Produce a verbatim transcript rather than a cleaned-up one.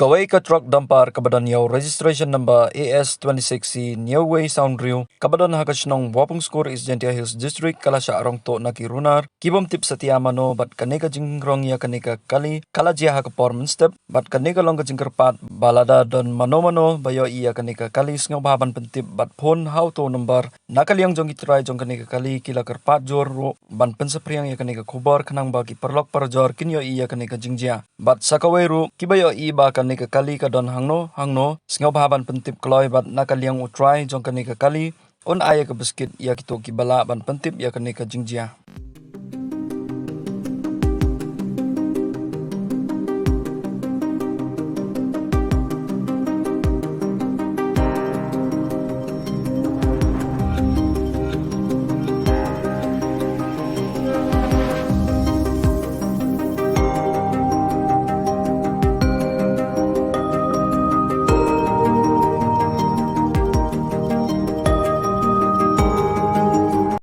Kawei ka truck dumper kaba don ïa u registration number A S twenty-six C hynñiewwei saw hynriew kaba don ha ka shnong Wapungskur, East Jaintia Hills District, ka la shah rong tuh na ki runar ki bym tip satia mano, bad kane ka jingrong ïa kane ka kali ka la jia ha ka por mynstep, bad kane ka long ka jingkyrpad ba lada don mano mano ba ïohi ïa kane ka kali, sngewbha ban pyntip bad phone ha uto u number. Na ka liang jong ki trai jong kane ka kali, ki la kyrpad jur ruh ban pynsaphriang ïa kane ka khubor khnang ba ki paralok parajor kin ïohi ïa kane ka jingjia. Bad sa kawei ruh, kiba ïohi ba kane ka kali ka don hangno hangno, sngewbha ban pyntip kloi, bad na ka liang u trai jong kane ka kali un ai ïa ka biskit ïa kito kiba lah ban pyntip ïa kane ka jingjia.